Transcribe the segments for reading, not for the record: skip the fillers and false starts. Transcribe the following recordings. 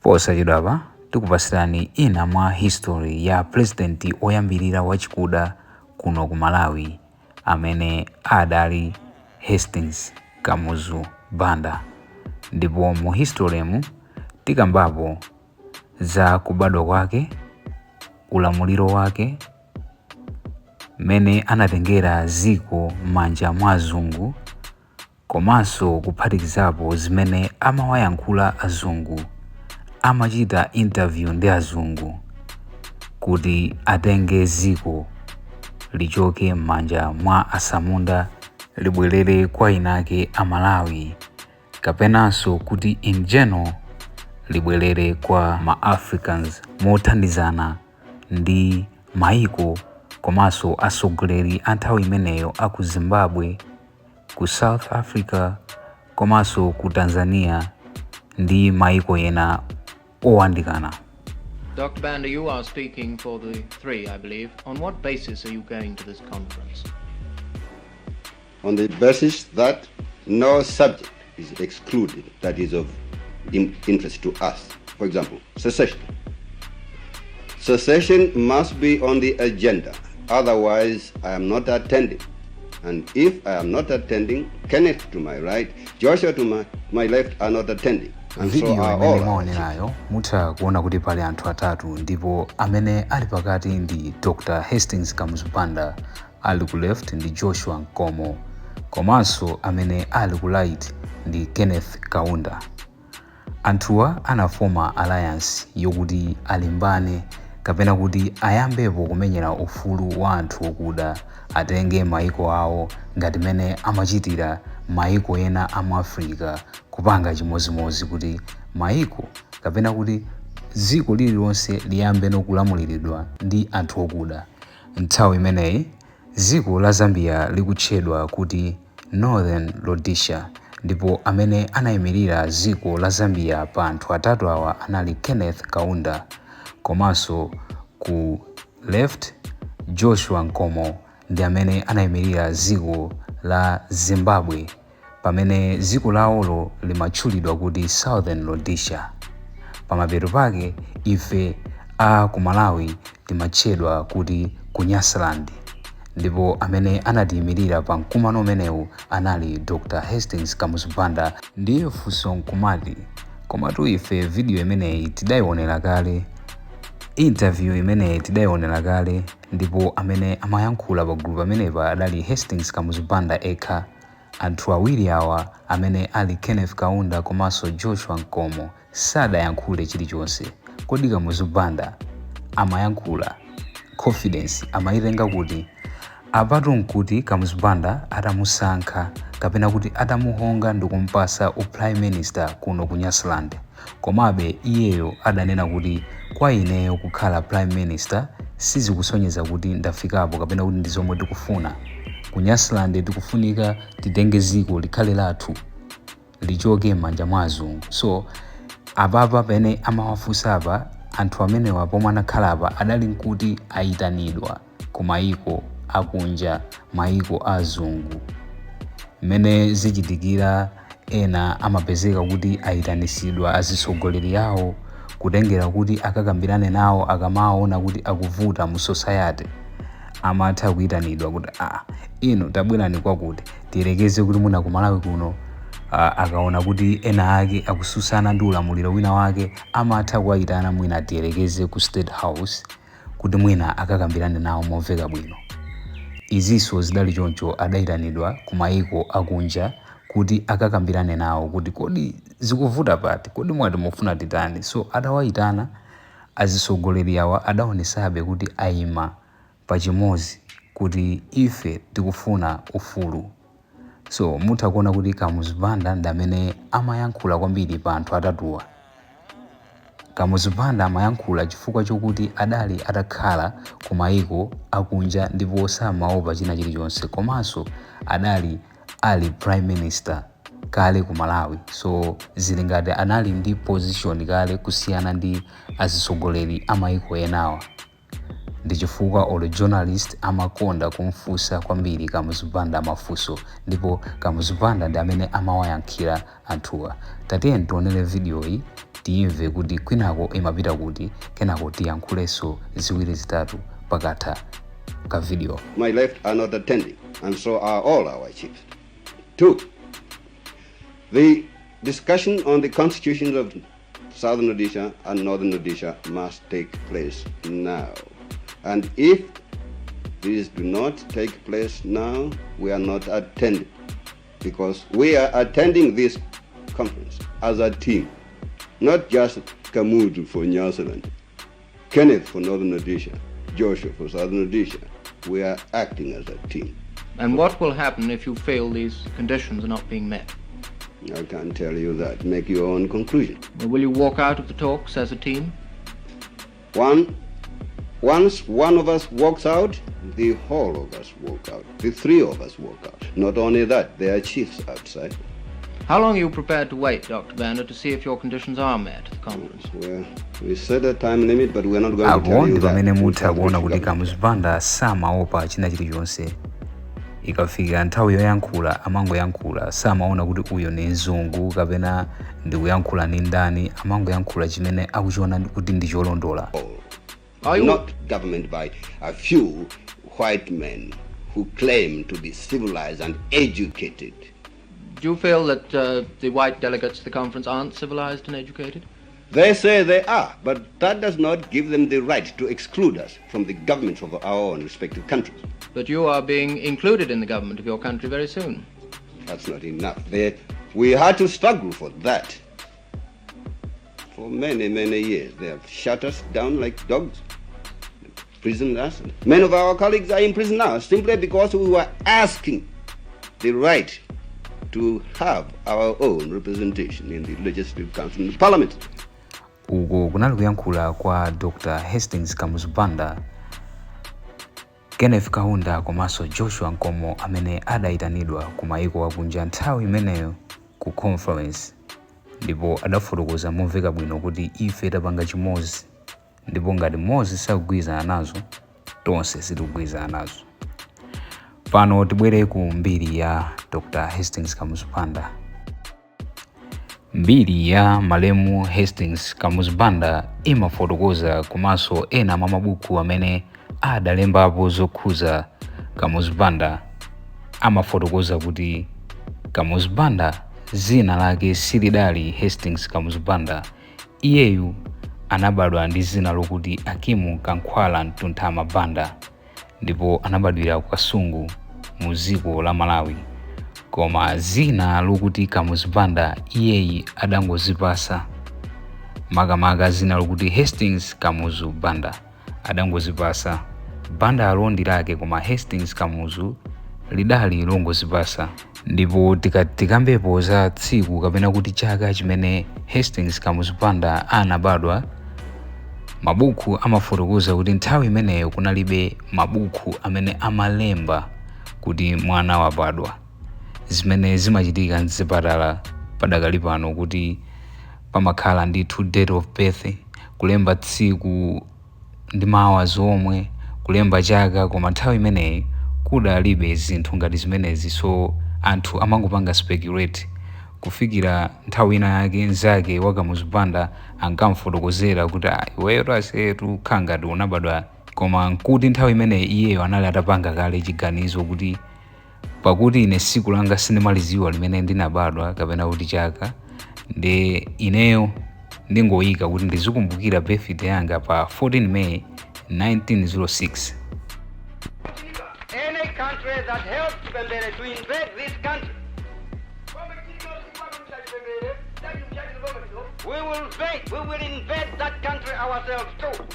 Posachedwapa tikupasirani ina mwa history ya president oyambirira wachikuda kuno ku Malawi amene adali Hastings Kamuzu Banda, ndipo mu history mu tikambapo za kubadwa kwake, ulamuliro wake, mmene anatengera ziko m'manja mwa azungu, komanso kuphatikizapo zimene amawayankhula azungu, amachita interview ndi azungu kuti atenge ziko lichoke m'manja mwa asamunda libwerere kwa inake Amalawi, kapenanso kuti in general libwerere kwa ma Africans, mothandizana ndi maiko komanso atsogoleri a nthawi imeneyo a ku Zimbabwe, ku South Africa komanso ku Tanzania ndi maiko ena owandikana. Dr. Banda, you are speaking for the three, I believe. On what basis are you going to this conference? On the basis that no subject is excluded that is of interest to us. For example, secession. Secession must be on the agenda. Otherwise, I am not attending. And if I am not attending, Kenneth to my right, Joshua to my left are not attending. And so Video are imene all our mwaonerayo, mutha kuona kuti pali anthu atatu, ndipo amene ali pakati ndi Dr Hastings Kamuzu Banda, ali ku left ndi Joshua Nkomo, komanso amene ali ku right ndi Kenneth Kaunda. Anthuwa anafoma alliance yokuti alimbane kapena kuti ayambepo kumenyera ufulu wa anthu okuda, atenge maiko awo ngati mene amachitira maiko ena amu Africa, kupanga chimozimozi kuti maiko kapena kuti dziko lililonse liyambe kulamuliridwa ndi anthu okuda. Nthawi imeneyi dziko la Zambia likutchedwa kuti Northern Rhodesia, ndipo amene anayimirira dziko la Zambia pa anthu atatu awa anali Kenneth Kaunda, komanso ku left Joshua Nkomo ndi amene anayimirira dziko la Zimbabwe, pamene dziko lawolo limatchulidwa kuti Southern Rhodesia. Pamapeto pake ife a ku Malawi timatchedwa kuti ku Nyasaland, ndipo amene anatiyimirira pa mkumano umenewu anali Dr Hastings Kamuzu Banda. Ndiye funso nkumati, komatu ife video imeneyi tidayionera kale, interview imeneyi tidayionera kale, ndipo amene amayankhula pa gulu pamenepa adali Hastings Kamuzu Banda ekha. Anthu awiri awa amene ali Kenneth Kaunda komanso Joshua Nkomo sadayankhule chilichonse. Kodi Kamuzu Banda amayankhula, confidence amayitenga kuti? Apatu nkuti Kamuzu Banda atamusankha kapena kuti atamuhonga ndi kumpasa u prime minister kuno ku Nyasaland. Komabe iyeyo adanena kuti kwa ineyo kukhala prime minister sizikusonyeza kuti ndafikapo kapena kuti ndi zomwe tikufuna ku Nyasaland. Tikufunika titenge ziko likhale lathu, lichoke m'manja mwa azungu. So apapa pene amawafunsa apa, anthu amenewa pomwe anakhala apa adali nkuti ayitanidwa ku mayiko akunja, mayiko azungu. Mmene zichitikira, ena amapezeka kuti ayitanisidwa azitsogoleri awo kutengera kuti akakambirane nawo. Akamaona kuti akuvuta mu society, amatha kuyitanidwa kuti, "Ah, inu tabwerani kwakuti." Tiyerekeze kuti muna ku Malawi kuno, akaona kuti ena ake akususana ndi ulamuliro wina wake, amatha kuwayitana mwina tiyerekeze ku State House kuti mwina akakambirane nawo momveka bwino. Izinso zidali choncho, adayitanidwa ku mayiko akunja kuti akakambirane nawo kuti kodi zikuvuta pati, kodi mwati mufuna titani? So atawayitana azitsogoleri awa, adaonesabe kuti ayima pachimodzi kuti ife tikufuna ufulu. So mutha kuona kuti Kamuzu Banda ndi amene amayankhula kwambiri pa anthu atatuwa. Kamuzu Banda amayankhula chifukwa chokuti adali atakhala ku mayiko akunja ndipo samaopa china chilichonse, komanso adali ali prime minister kale ku Malawi, so zili ngati anali ndi position kale kusiyana ndi azitsogoleri a mayiko enawa. Ndi chifukwa olo journalist amakonda kumfunsa kwambiri Kamuzu Banda mafunso, ndipo Kamuzu Banda ndi amene amawayankhira anthuwa. Tatiye tionere video iyi, timve. Tiyimve kuti kwinako imapita kuti, kenako tiyankhulenso ziwiri zitatu pakatha ka video. My left are not attending, and so are all our chiefs. Two, the discussion on the constitutions of Southern Rhodesia and Northern Rhodesia must take place now. And if these do not take place now, we are not attending, because we are attending this conference as a team, not just Kamuzu for Nyasaland, Kenneth for Northern Rhodesia, Joshua for Southern Rhodesia. We are acting as a team. And what will happen if you feel these conditions are not being met? I can't tell you that. Make your own conclusion. Well, will you walk out of the talks as a team? Once one of us walks out, the whole of us walk out. The three of us walk out. Not only that, there are chiefs outside. How long are you prepared to wait, Dr. Banda, to see if your conditions are met at the conference? Well, we set a time limit, but we're not going to tell Apo you ndi that. Pamene mutha kuona kuti Kamuzu Banda samaopa china chilichonse. Ikafika nthawi yoyankhula, amangoyankhula. Samaona kuti uyo ni mzungu kapena ndikuyankhula ni ndani. Amangoyankhula chimene akuchiona kuti ndi cholondola. Are you Not government by a few white men who claim to be civilized and educated. Do you feel that the white delegates to the conference aren't civilized and educated? They say they are, but that does not give them the right to exclude us from the governments of our own respective countries. But you are being included in the government of your country very soon. That's not enough. We had to struggle for that. For many, many years, they have shut us down like dogs, imprisoned us. Many of our colleagues are in prison now simply because we were asking the right to have our own representation in the Legislative Council and the Parliament. Uko kunali kuyankhula kwa Dr Hastings Kamuzu Banda, Kenneth Kaunda komanso Joshua Nkomo, amene adayitanidwa ku mayiko akunja nthawi imeneyo ku conference, ndipo adafotokoza momveka bwino kuti ife tapanga chimodzi, ndipo ngati mmodzi sakugwirizana nazo, tonse sitikugwirizana nazo. Pano tibwere ku mbiri ya Dr Hastings Kamuzu Banda. Mbiri ya malemu Hastings Kamuzu Banda imafotokoza, komanso ena mwa mabuku amene adalembapo zokhuza Kamuzu Banda amafotokoza kuti Kamuzu Banda zina lake silidali Hastings Kamuzu Banda. Iyeyu anabadwa ndi zina lokuti Akimu Kankhwala Mtunthama Banda, ndipo anabadwira ku Kasungu mu dziko la Malawi. Koma zina lokuti Kamuzu Banda iyeyi adangozipasa, makamaka zina lokuti Hastings Kamuzu Banda adangozipasa. Bandalo ndi lake, koma Hastings Kamuzu lidali longozipasa. Ndipo tikambepo za tsiku kapena kuti chaka chimene Hastings Kamuzu Banda anabadwa, mabuku amafotokoza kuti nthawi imeneyo kunalibe mabuku amene amalemba kuti mwana wabadwa, zimene zimachitika mzipatala padakali pano, kuti pamakhala ndithu date of birth, kulemba tsiku ndi mawa zomwe, kulemba chaka. Koma nthawi imeneyi kudalibe zinthu ngati zimenezi, so anthu amangopanga speculate kufikira nthawi ina yake nzake wa Kamuzu Banda ankamfotokozera kuti, "Ah, iweyo asetu khala ngati unabadwa." Koma nkuti nthawi imeneyi iyeyo anali atapanga kale chiganizo kuti, pakuti ine tsiku langa sindimaliziwa limene ndinabadwa kapena kuti chaka, ndi ineyo ndingoyika kuti ndizikumbukira birthday yanga pa 14 May 1906. Any country that helps Chipembere to invade this country, we will invade that country ourselves too.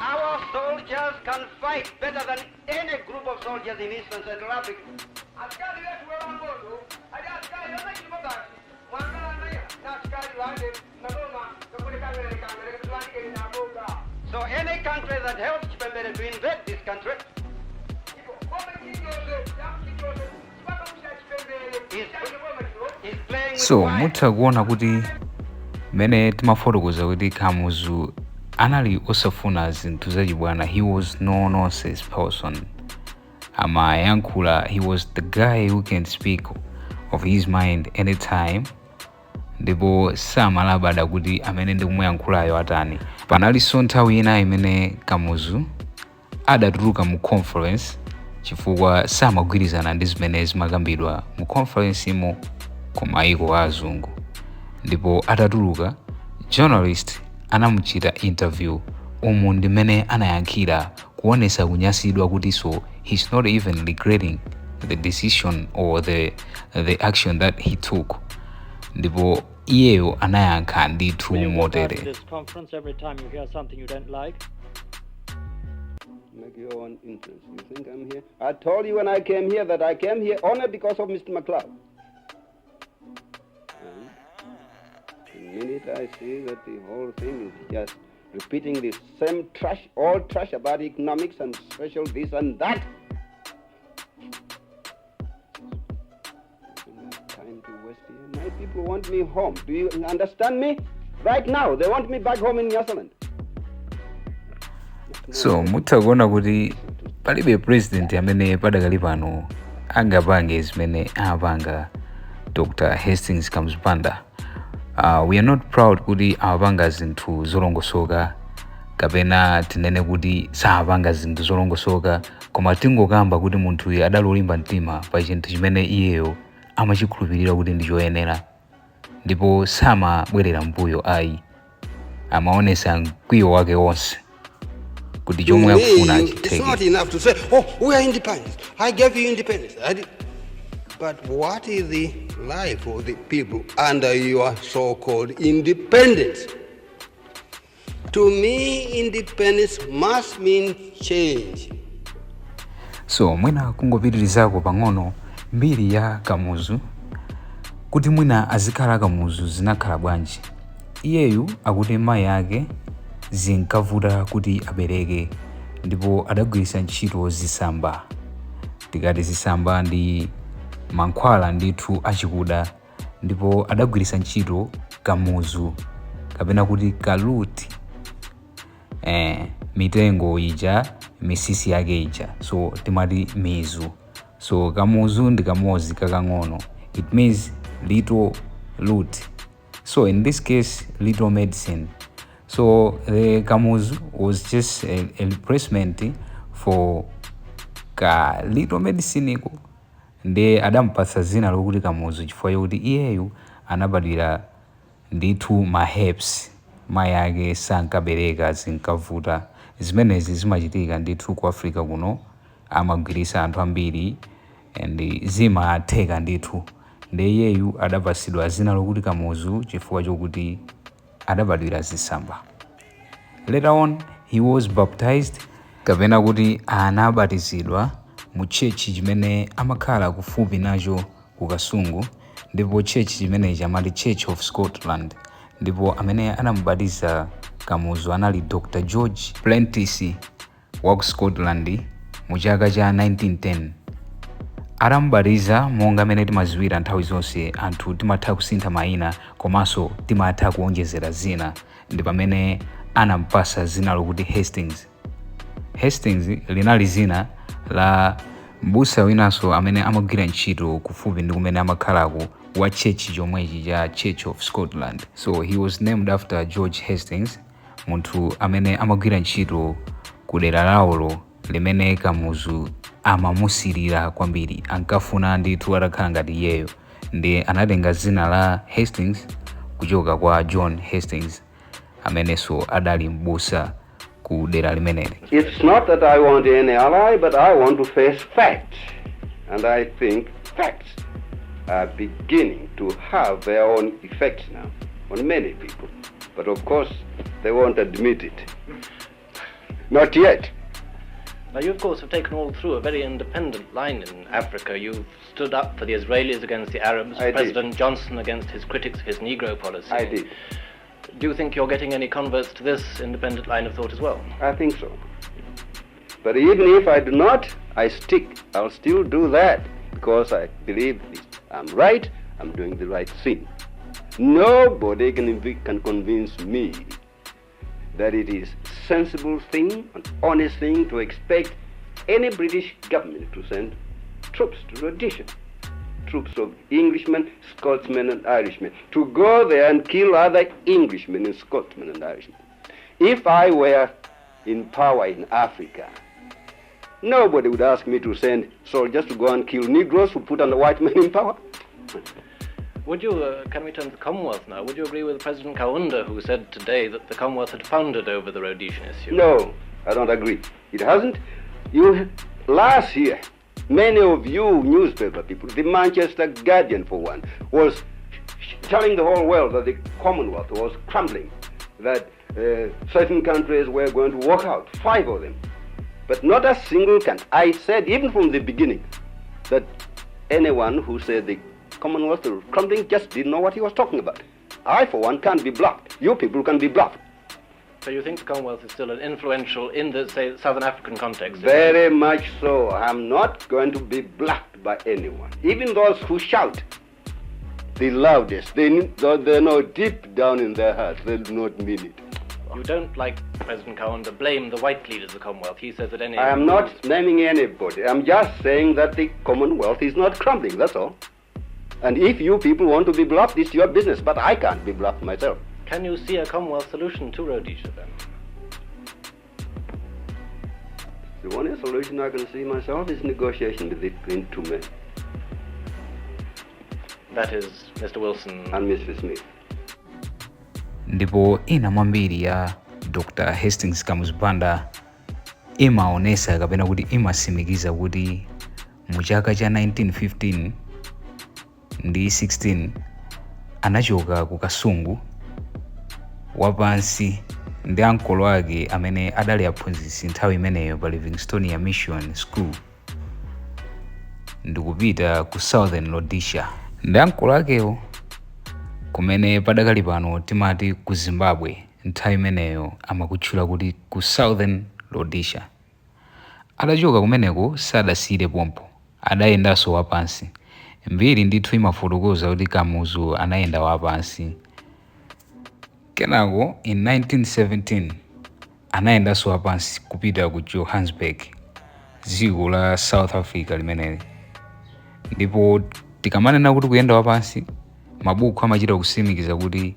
Our soldiers can fight better than any group of soldiers in East and Central Africa. Askari wetu wa Mbondo ali askari amachimogati mwangala na askari wande nagoma kakulekangere kangere tuandike naboga. So any country that helps Chipembere to invade this country Ipo koma chiyonse yakuchiyonse chipaka chipembere is playing with So fire. mutha kuona kuti mmene timafotokoza kuti Kamuzu Anali osafuna zinthu zachibwana. He was no nonsense person. Amayankhula, he was the guy who can speak of his mind anytime, ndipo samalabada kuti amene ndikumuyankhulayo atani. Panalinso nthawi ina imene Kamuzu adatuluka mu conference chifukwa samagwirizana ndi zimene zimakambidwa mu conference imo ku maiko a azungu. Ndipo atatuluka, journalist anamuchita interview. Umu ndimene anayankhira kuonesa kunyasidwa kuti so he's not even regretting the decision or the action that he took. Ndipo iyeyo anayankha ndithu Will you walk out of motere. This conference every time you hear something you don't like? Make your own inference. You think I'm here? I told you when I came here that I came here only because of Mr. McLeod. And the minute I see that the whole thing is just repeating the same trash, all trash about economics and social this and that, I don't have time to waste here. My people want me home. Do you understand me? Right now, they want me back home in Nyasaland. So mutha kuona kuti palibe president amene padakali pano angapange zimene amapanga Dr Hastings Kamuzu Banda. We are not proud kuti amapanga zinthu zolongosoka kapena tinene kuti samapanga zinthu zolongosoka, koma tingokamba kuti munthuyu adali olimba mtima pa chinthu chimene iyeyo amachikhulupirira kuti ndi choyenera, ndipo samabwerera mbuyo ayi. Amaonesa mkwiyo wake wonse kuti chomwe akufuna Me, it's not achitheke. Enough to say, "Oh, we are independent. I gave you independence. I did." But what is the life of the people under your so-called independence? To me, independence must mean change. So mwina kungopitirizako pang'ono mbiri ya Kamuzu, kuti mwina azikhala Kamuzu zinakhala bwanji. Iyeyu akuti mayi ake zinkavuta kuti abereke, ndipo adagwiritsa ntchito zisamba. Tikati zisamba ndi mankhwala ndithu achikuda, ndipo adagwiritsa ntchito kamuzu kapena kuti kaluti, mitengo ija, misisi yake ija, so timati mizu. So kamuzu ndi kamodzi kakang'ono. It means little root, so in this case little medicine. So the kamuzu was just a replacement for ka little medicine iko, ndiye adampatsa zina lokuti Kamuzu chifukwa chokuti iyeyu anabadwira ndithu ma herbs. Mayi ake sankabereka, zinkavuta. Zimenezi zimachitika ndithu ku Africa kuno, amagwirisa anthu ambiri and zimatheka ndithu. Ndiye iyeyu adapatsidwa zina lokuti Kamuzu chifukwa chokuti adabadwira zisamba. Later on he was baptized, kapena kuti anabatizidwa mu church chimene amakhala kufupi nacho ku Kasungu, ndipo church chimenechi amati Church of Scotland. Ndipo amene anamubatiza Kamuzu anali Dr George Prentice wa ku Scotland mu chaka cha 1910. Atamubatiza, monga amene timaziwira nthawi zonse, anthu timatha kusintha mayina komanso timatha kuonjezera zina, ndi pamene anampasa zina lokuti Hastings. Hastings linali zina la mbusa winanso amene amagwira ntchito kufupi ndi kumene amakhalako, wa church chomwechi cha Church of Scotland. So he was named after George Hastings, munthu amene amagwira ntchito ku dera lawolo limene Kamuzu amamusirira kwambiri, ankafuna ndithu atakhala ngati iyeyo. Ndi anatenga zina la Hastings kuchoka kwa John Hastings, amenenso adali mbusa ku dera limeneli. It's not that I want any ally, but I want to face facts. And I think facts are beginning to have their own effects now on many people. But of course, they won't admit it. Not yet. Now, you, of course, have taken all through a very independent line in Africa. You've stood up for the Israelis against the Arabs, I did. President Johnson against his critics of his Negro policy. I did. Do you think you're getting any converts to this independent line of thought as well? I think so. But even if I do not, I stick. I'll still do that because I believe I'm right, I'm doing the right thing. Nobody can convince me that it is sensible thing, an honest thing to expect any British government to send troops to Rhodesia, troops of Englishmen, Scotsmen and Irishmen, to go there and kill other Englishmen and Scotsmen and Irishmen. If I were in power in Africa, nobody would ask me to send soldiers to go and kill Negroes who put on the white man in power. Would you, can we turn to the Commonwealth now? Would you agree with President Kaunda, who said today that the Commonwealth had foundered over the Rhodesian issue? No, I don't agree. It hasn't. You, last year, many of you newspaper people, the Manchester Guardian for one, was telling the whole world that the Commonwealth was crumbling, that certain countries were going to walk out, 5 of them. But not a single country. I said, even from the beginning, that anyone who said the Commonwealth was crumbling just didn't know what he was talking about. I, for one, can't be bluffed. You people can be bluffed. So you think the Commonwealth is still an influential in the, say, Southern African context? Very much so. I'm not going to be bluffed by anyone. Even those who shout the loudest, they know deep down in their hearts they do not mean it. You don't, like President Kaunda, blame the white leaders of the Commonwealth. He says that any... I am not naming anybody. I'm just saying that the Commonwealth is not crumbling, that's all. And if you people want to be bluffed, it's your business, but I can't be bluffed myself. Can you see a Commonwealth solution to Rhodesia, then? The only solution I can see myself is negotiation between two men. That is Mr. Wilson and Mr. Smith. Ndipo ina mwambiri ya Dr. Hastings Kamuzu Banda imaonesa kapena kuti imasimikiza kuti mu chaka cha 1915 ndi 16 anachoka ku Kasungu wapansi ndi ankolo ake amene adali aphunzitsi nthawi imeneyo pa Livingstonia Mission School ndikupita ku Southern Rhodesia ndi ankolo akewo kumene padakali pano timati ku Zimbabwe, nthawi imeneyo amakutchula kuti ku Southern Rhodesia. Adachoka kumeneko sadasiyire pompo, adayendanso wapansi. Mbiri ndithu imafotokoza kuti Kamuzu anayenda wapansi. Kenako in 1917 anayendanso wapansi kupita ku Johannesburg, dziko la South Africa limeneli. Ndipo tikamanena kuti kuyenda wapansi, mabuku amachita kusimikiza kuti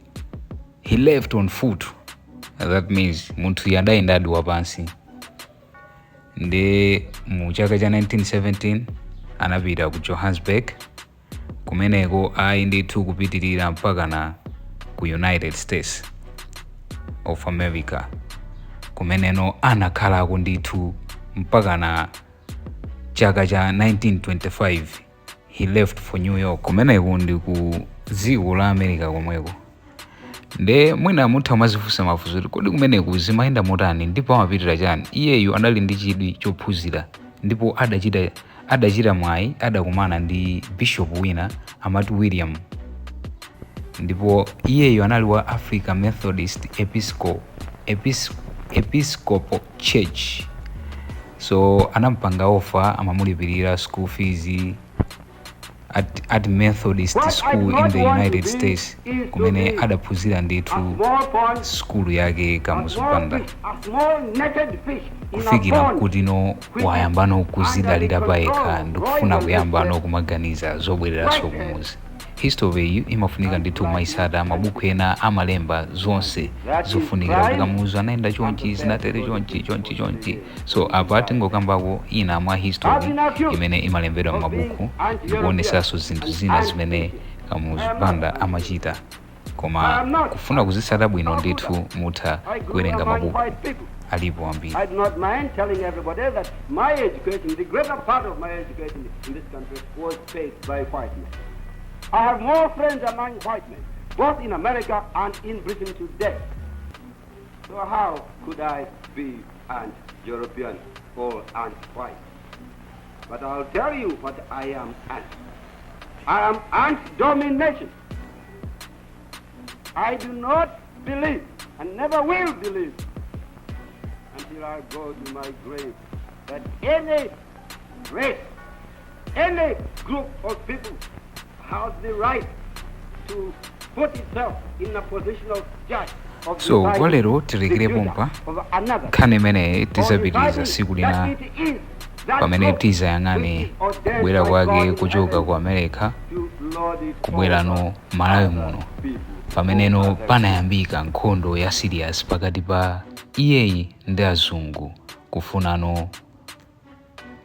he left on foot. That means munthu adayendadi wapansi. Ndi mu chaka cha 1917 anapita ku Johannesburg, kumeneko ayi ndithu kupitirira mpaka na ku United States of America, kumeneno anakhalako ndithu mpaka na chaka cha 1925 he left for New York, kumeneko ndi ku dziko la America komweko. Nde mwina mutha mazifunsa mafunso kuti kodi kumeneku zimayenda motani ndipo amapitira chani. Iyeyu anali ndi chidwi chophunzira ndipo adachita mwayi, adakumana ndi bishop wina amati William, ndipo iyeyu anali wa Africa Methodist Episcopal Church. So anampanga ofa, amamulipirira school fees at Methodist School in the United States, kumene adaphunzira ndithu skulu yake Kamuzu Banda, kufikira kutino wayambano kuzidalira payekha ndikufuna kuyambano kumaganiza zobwereranso kumuzi. History iyi imafunika ndithu maisata, mabuku ena amalemba zonse zofunikira kuti Kamuzu anayenda chonchi, zinatere chonchi chonchi chonchi. So apa tingokambako ina mwa history imene imalembedwa m'mabuku ndikuonesanso zinthu zina zimene Kamuzu Banda amachita, koma kufuna kuzitsata bwino ndithu mutha kuwerenga mabuku alipo ambiri. I do not mind telling everybody that my education, the greater part of my education in this country, was paid by white men. I have more friends among white men, both in America and in Britain today. So how could I be anti-European or anti-white? But I'll tell you what I am anti. I am anti-domination. I do not believe and never will believe until I go to my grave that any race, any group of people has the right to put itself in a position of judge. of So deciding kwa lero the tilekere future pompa of another. nkhani imeneyi For tizapitiriza deciding tsiku that lina it is that pamene hope tizayang'ane which is ordained kubwera by kwake God in kuchoka heaven ku America to lord it kubwerano over Malawi other muno, people, pameneno over other panayambika nkhondo ya serious pakati pa iyeyi ndi azungu kufunano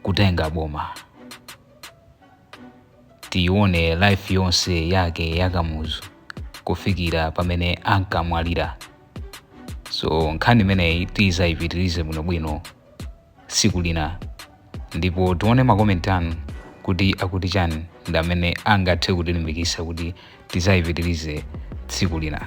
kutenga boma. Tione life yonse yake ya Kamuzu kufikira pamene ankamwalira. So nkhani imeneyi tizayipitirize bwinobwino tsiku lina, ndipo tione makomenti anu kuti akuti chani ndi amene angathe kutilimbikitsa kuti tizayipitirize tsiku lina.